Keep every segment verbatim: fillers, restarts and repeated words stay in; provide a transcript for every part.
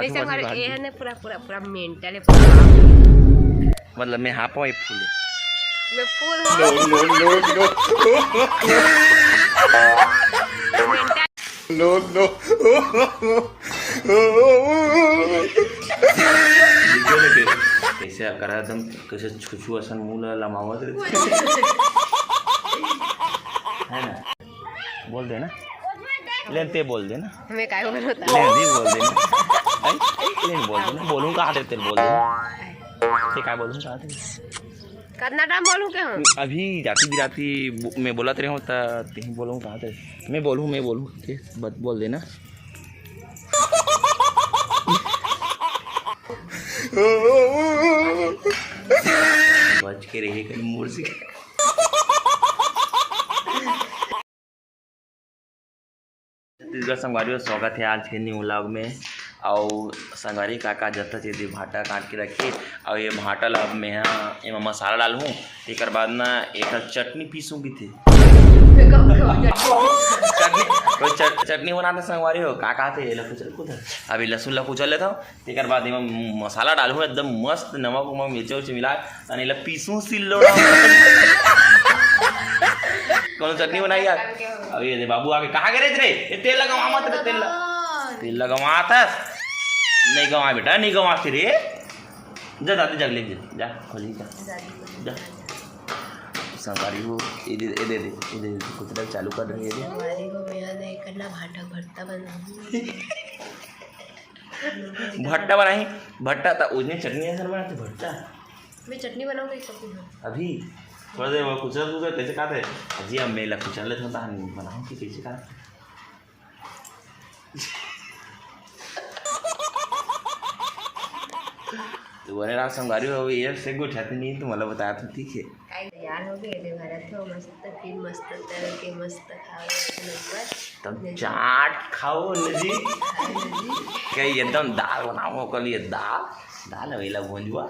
ऐसे हमारे ये है ना, पूरा, पूरा, पूरा मेंटल है, पूरा। मतलब, मैं हाफ हूँ, ये फुल है। मैं फुल हूँ। No, no, no, no। Mental. No, no। कैसे करा एकदम, कैसे छुछू असन मुंह ला लमावत रहे। है ना? बोल देना। लेन ते बोल देना। हमें काय बोल होता? लेन दी बोल देना। आई, लेन बोल देना। बोलूं कहाँ थे तेरे बोल देना। ते काय बोलूं कहाँ थे? कितना टाइम बोलूं क्या हम? अभी जाती बिराती बो-, मैं बोलत रहे हूँ त तेही बोलूं कहाँ थे? मैं बोलूं, मैं बोलूं। ते बत-, बोल देना। बच के रहिए कहीं मोर से। छत्तीसगढ़ संगवारी हो, स्वागत है आज के न्यू व्लॉग में। अउ संगवारी का का जत्था चीज भाटा काट के रखे, अउ ये भाटा ला अब मैं हा एमा मसाला डालहूँ, तेकर बाद ना एक ठो चटनी पीसूंगी थे। चटनी, कोई चट-, चटनी बनाते संगवारी हो, का का थे, ये ला कुचल कुचल। अभी लहसुन ला कुचल लेता हूँ, तेकर बाद एमा मसाला डालहूँ, एकदम मस्त नमक उमक मिर्चा उर्चा मिला, अउ एला पीसहूँ सिल्लोड़ा। कोनो चटनी बनाई यार। अब ये दे बाबू आगे, कहाँ गे रे? ए, तेल लगावा मत रे, तेल लगा-, तेल लगावा था। नहीं गवा बेटा, नहीं गवा रे। जा दादी जग ले, जा, जा, खोली जा। जा। संगवारी हो, ये दे, ये दे, ये दे, कुछ देर चालू कर रही है ये। संगवारी हो, मैं ना एक ना भाटा भरता बनाऊंगी। भट्टा बनाही, भट्टा त उजने चटनी असन बनाथे भट्टा। मैं चटनी बनाऊंगी कभी ना। अभी थोड़ा देर बाद कुचल कुचल कैसे खाते? अजी, अब मैं ला कुचल लेता हूँ, तहन बनाऊँ कि कैसे खाते? तो बने रहा संगवारी हो, ये से गोठियाते नहीं, तो मतलब बताया था, ठीक है। काय तैयार हो गए, एदे भरत हो मस्त, फिर मस्त तल के मस्त खाओ एक नंबर। तब जैसे चाट खाओ न जी। कहीं एकदम दाल बनाओ, कल ये दाल, दाल है, वेला भूंजवा,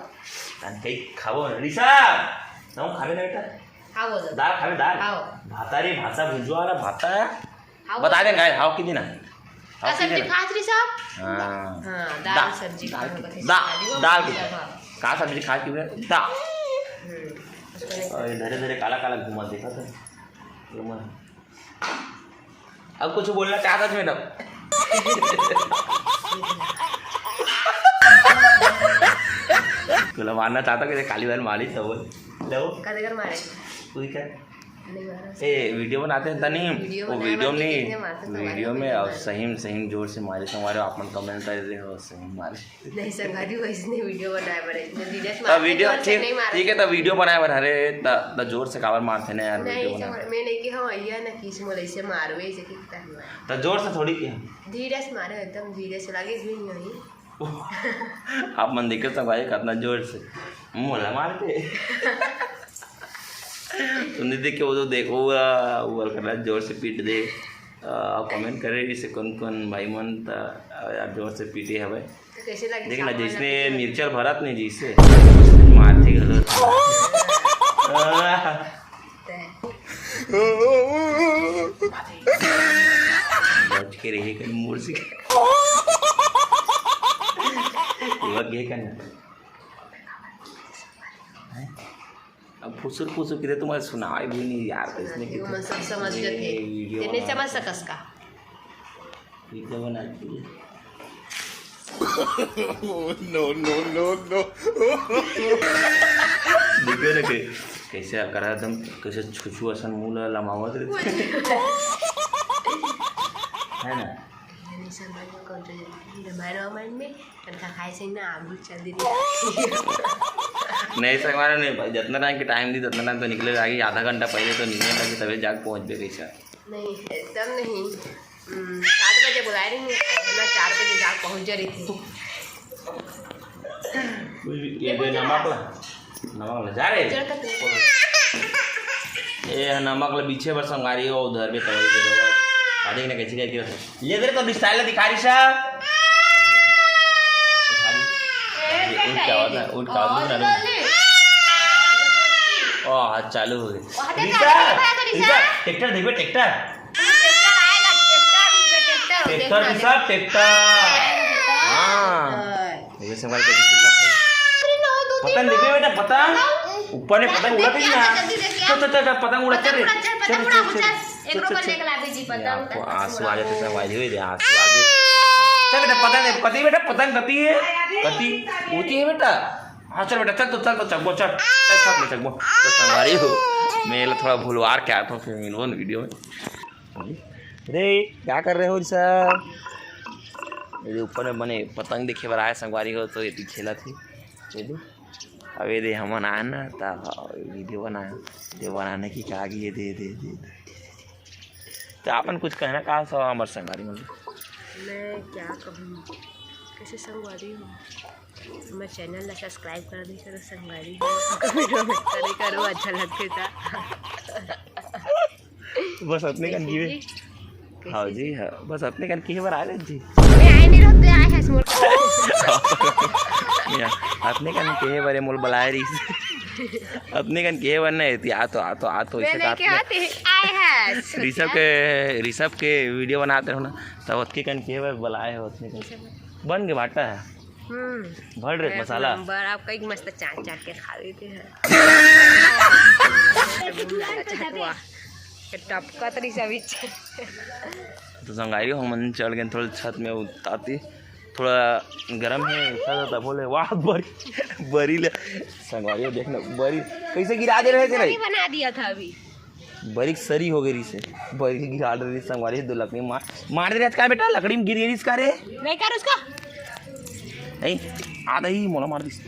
तन कहीं खाओ न। ऋषभ, तुम खावे ना बेटा? हाँ, बोलो। दाल खावे, दाल? हाँ। भाता रे, भाता भूंजवा वाला भाता है। हाँ, बता बोलो। देंगे, हाँ, कितनी ना? का हाँ, सब्जी कितनी ना? खात रही साहब? हाँ। हाँ, दाल दा-, सब्जी दाल खाना की, बताइए। दा-, दाल की। हाँ। का सब्जी खात की? दा-। हम्म, उसको नहीं और ये धरे धरे काला काला घूमा देखा था। घूमा। अब कुछ बोलना चाहता था मैडम? तोला मारना चाहता कि काली बार मारी तो बोल। लो। कदे कर मारे? तू ही कर। नहीं मारा। ए, वीडियो बनाते हैं तनी। वीडियो वो बनाए वीडियो में में नहीं, कितने मारते तो वीडियो मारे, में वीडियो और में। सही में, सही में जोर से मारे संगवारी हो, आप मन कमेंट कर रहे हो, सही में मारे। नहीं संगवारी हो, इसने वीडियो बनाए बर, इसने धीरे से अब मारते, वीडियो जोर से ठीक, नहीं मारते। ठीक है, तो वीडियो बनाए बर, अरे, त, त जोर से काबर मारते ना यार, नहीं, वीडियो बनाए। समझ, मैं नहीं कि हाँ, ये ना कि इसमें ऐसे मारवे, ऐसे कितना हुआ। तो जोर से थोड़ी किया। धीरे से मारे, एकदम धीरे से, लगे भी नहीं। आप मन देखे संगवारी कितना जोर से मोला मारते। तुमने देखे वो तो देखो, वो, वो करना जोर से पीट दे। आ, कमेंट करे इसे कौन कौन भाई मन त, आ, यार जोर से पीटे हवे। तो कैसे लगे देखना, सामान जैसे रखते हैं? मिर्चर भरत नहीं जैसे मारते गलत। बच के रहिए कहीं मोर से। ये बात ये करना। हैं? अब फुसुर फुसुर किते तुम्हारे सुनाए भी नहीं यार, तो इसने सुनाए, कितने वो सब समझ ये लेते। वीडियो तेने बना समझ सकस का? वीडियो बना के। No, no, no, no। देखो ना के-, कैसे करा एकदम, कैसे छुछू असन मुंह ला लमावत रहे। है ना? नहीं, सर, मैं कौन सा रामायण, रामायण में तनखा खाए से ना आगू चल दे। नहीं, संगवारी हो, नहीं भाई, जितना टाइम के टाइम दी, उतना टाइम तो निकले जाएगी। आधा घंटा पहले तो निकले जाएगी, तभी जाके पहुंच गए कैसे। नहीं, एकदम नहीं। हम्म, सात बजे बुलाए रही हूँ, मैं चार बजे जाके पहुंच जा रही थी। ये ये दे नमक ला। नमक ला, जा रे। चल, कट ले। ए, नमक ला पीछे बर संगवारी हो, उधर भी तवल के दो। आदि ने कैसे क्या किया? ले दे तो स्टाइल दिखा रही सा। उठ क्या होता है? उठ क्या होता है? ओ, हाथ चालू हो गए। रिसा, रिसा, ट्रैक्टर देखबे, ट्रैक्टर। ट्रैक्टर आएगा, ट्रैक्टर, उसमें ट्रैक्टर हो, ट्रैक्टर देखना, भी सब ट्रैक्टर। देखना। हाँ। ये संभाल के पतंग देखे बेटा, पतंग ऊपर में पतंग उड़ा, देखिए ना। चल, चल, चल, पतंग उड़ा, चल रे। पतंग उड़ा, चल, पतंग उड़ा, चल, चल। एक रुपया लेके ला दीजिए, पतंग आपको उड़ा। आंसू आ जाते संगवारी हो, ये आंसू आ गए। चल बेटा, पतंग दे, कती बेटा, पतंग कती है, कती उड़ती है बेटा। हाँ, चल बेटा, चल तो, चल तो, चल, वो चल, चल, चल, चल, चल, वो। तो संगवारी हो, मैं ये थोड़ा भुलवार के आता हूँ, फिर मिलबो ना वीडियो में। अरे, क्या कर रहे हो ऋषभ? ये ऊपर में बने पतंग देखे बर आए संगवारी हो, तो ये खेला थी। ये दे। अब ये दे हमन आए ना, त वीडियो बनाए, वीडियो बनाने की कहा कि ये दे, दे, दे, दे। तो आपन कुछ कहना का सो हमर संगवारी मन? मैं क्या कहूँ, कैसे संगवारी हो? मैं चैनल ला सब्सक्राइब कर दी करो संगवारी हो, वीडियो में करे करो, अच्छा लगते था। बस अपने कन कैसे गिरे। जी? हाँ कैसे जी, जी? हाँ, बस अपने कन किहे बर आए रहे जी। मैं आए नहीं रहते, आए हैं मोर का। या, अपने कन किहे बर मोल बुलाए रही। अपने कन किहे बर नहीं थी, आ तो, आ तो, आ तो मैं ऐसे नहीं कहा थे, आए हैं। ऋषभ के, ऋषभ के वीडियो बनाते रहो ना, तब ओतके कन किहे बर बुलाए हो ओतने कन। बन के बाटा है। हम्म। भर रे एक मसाला। नंबर, आप कई मस्त चाट चाट के खा लेते हैं। वाह, ये टपकत रही सब इच्छा। तो संगवारी हो, हमन चढ़ गए थोड़ा छत में उताती, थोड़ा गरम है, उठा था बोले, वाह, बरी, बरी ले। संगवारी हो, देखना, बरी कैसे गिरा दे रहे थे रे? बना दिया था अभी। बरिक सरी हो गई से, बरिक गिरा दे रही संगवारी, दो लकड़ी मार, मार दे रहे का बेटा, लकड़ी में गिर गई इसका रे। नहीं कर उसका। नहीं, आधा ही मोला मार दिस।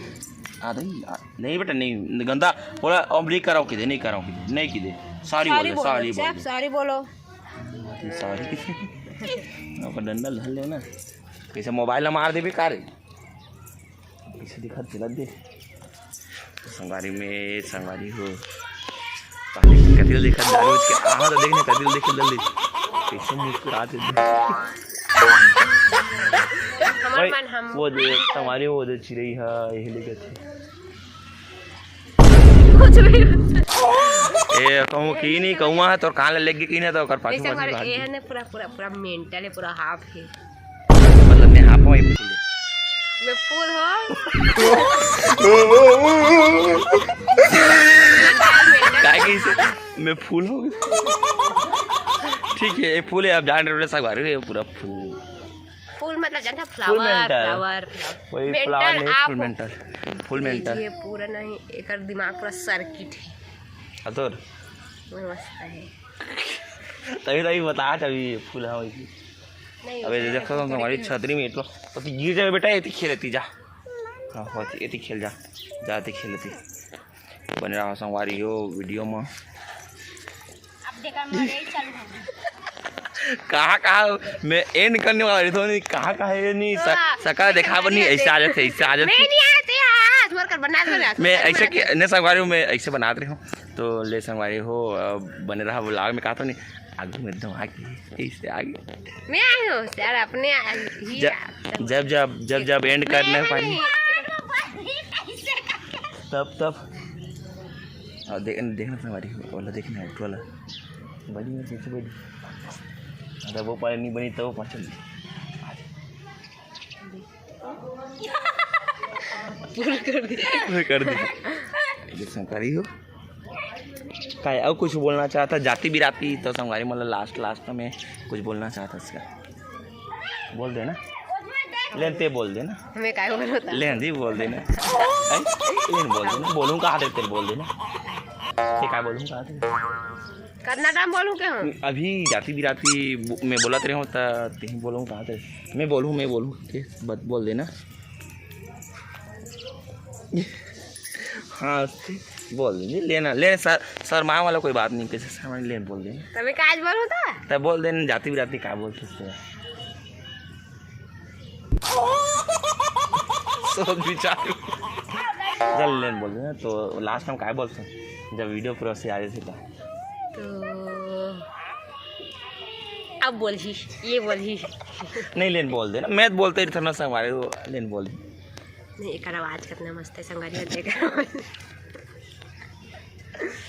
आधा ही, आ, नहीं बेटा, नहीं, गंदा, बोला, अब नहीं कराओ किधे, नहीं कराओ किधे, नहीं किधे। सॉरी बोल दे, सॉरी बोल दे। सॉरी बोलो। सॉरी किसे? अब डंडा धर लेना। कैसे मोबाइल ना मार देबे का रे? कैसे दिखत चलत दे? संगवारी में, संगवारी हो। कथी ल देखत दारू के? आहा, तो देख ना, कथी ल देखे जल्दी। कैसे मुस्कुरात हे। हमार भाई, मन हम वो दे, संगवारी, वो दे चिरई हा, यही लेके थे। कुछ भी। ए, कहूँ की नहीं, कहूँ है, तोर कान ले लेके की नहीं, तो ओकर पाछू ऐसे पाछू हमारे भाग ये गई। है ना, पूरा, पूरा, पूरा मेंटल है, पूरा हाफ है। मतलब, मैं हाफ हूँ, ये फूल है। मैं फूल हूँ। काय कही से? मैं फूल हूँ। ठीक है, ये फूल है, आप जान रहे हो, संगवारी है, पूरा फूल। फूल मतलब, जानता, फूल फ्लावर, मेंटल। Flower, flower. वही मेंटल, फ्लावर नहीं, आप फूल मेंटल। फूल मेंटल। ये पूरा नहीं, एकर दिमाग पूरा सर्किट है। अतुर। वो मस्त है। तभी, तभी बता, तभी फूल है वही। नहीं, अबे, वो देखो, तो हमारी छतरी में इतना, तो गिर जाए बेटा, ये खेलती जा। हाँ, हाँ, ये खेल जा, जा, ये खेलती। बने रहा संगवारी हो वीडियो में। अब देखा, मैं यही चालू होगी। कहाँ, कहाँ मैं एंड करने वाला रही थी, नहीं, कहाँ, कहाँ है, नहीं, स-, हाँ, सका देखा बनी, ऐसे आ जाते, ऐसे आ जाते। मैं नहीं आते, हाँ, हाथ भर कर बना दो ना। मैं ऐसे के, नहीं, संगवारी हो, मैं ऐसे बनाते रही हूँ। तो ले संगवारी हो, अब बने रहा व्लॉग में, कहा तो नहीं, आगे में एकदम आगे, ऐसे आगे। मैं आई हूँ सर, अपने आ-, ही ज-, आ-, जब, जब, जब, जब एंड करने नहीं, पानी। नहीं। तब, तब। और देख, देखना संगवारी हो, वाला देखना है, वाला। बड़ी में पीछे बड़ी। अगर वो पानी नहीं बनी, तो वो पाछल। पूरा कर दिया। पूरा कर दिया। ये संगवारी हो। काय, अउ कुछ बोलना चाहता, जाति बिराती, तो संगवारी, मतलब, लास्ट, लास्ट में कुछ बोलना चाहता इसका। बोल देना। लेन ते बोल देना। हमें काय बोलता? लेन दी बोल देना। हैं? लेन बोल देना। बोलूँ कहा थे, तेरे बोल देना। ये काय बोलूँ कहा थे? कितना टाइम बोलूँ क्या हम? अभी जाति बिराती बो-, मैं बोलत रहे हूँ, त तेही बोलूँ कहा थे? मैं बोलूँ, मैं बोलूँ, ते बत-, बोल देना। हाँ, बोल दे, लेना, ले सर, शर्माए वाला कोई बात नहीं, कैसे शर्मा, लेन बोल दे। तभी का आज बोलूँ तो? तब बोल दे, जाति बिराती का बोलते हैं? सोच विचार। चल, लेन बोल दे ना, तो लास्ट टाइम काय बोलते हैं, जब वीडियो पूरा से आ रही थी तो? तो अब बोल ही, ये बोल ही। नहीं, लेन बोल दे ना, मैं बोलते ही था ना, संगवारी हो, लेन बोल ही। नहीं, एकर आवाज कितना मस्त है, संगवारी हो, देखा।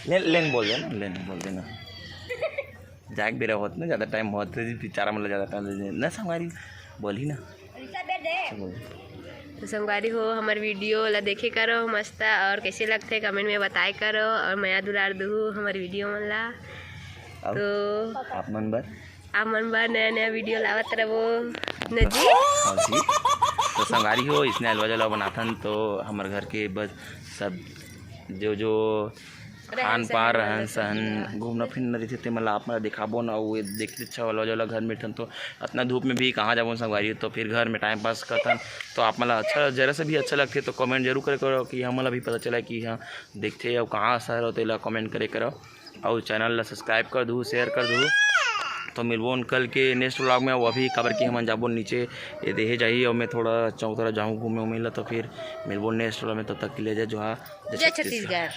लेन, लेन बोल दे ना, लेन बोल दे ना। जाए के बेरा होत ना, ज़्यादा टाइम होत, बेचारा मतलब ज़्यादा टाइम दे दे ना, संगवारी बोल ही ना। तो संगवारी हो, हमर वीडियो ला देखे करो मस्त, और कैसे लगथे कमेंट में बताए करो, और मया दुलार दुहू हमर वीडियो मन ला। अब तो आप मन बर आप मन बर नया नया वीडियो लावत रहो न जी। हाँ जी। तो संगवारी हो, इसने अलवा जलवा बनाथन तो हमर घर के बस सब जो जो रहन खान सहन पान, वाला रहन सब सहन, घूमना फिरना रहिथे, ते मन ला आप मन ला दिखाबो न। वो देख अच्छा वाला वाला घर में ठन तो अतना धूप में भी कहाँ जाबो संगवारी, तो फिर घर में टाइम पास करथन। तो आप मन ला अच्छा, जरा से भी अच्छा लगथे तो कमेंट जरूर करे करो कि हमन ला भी पता चला कि हाँ देखथे अउ कहाँ शहर हो, तेला कमेंट करे करो। अउ चैनल ला सब्सक्राइब कर दू, शेयर कर दू। तो मिलबो न कल के नेक्स्ट व्लॉग में। वो अभी काबर कि हमन जाबो नीचे, ये देहे जाही, और मैं थोड़ा चौतरा जाऊँ घूमे उमे ला, तो फिर मिलबो नेक्स्ट व्लॉग में। तब तक के लिए जय जोहार, जय छत्तीसगढ़।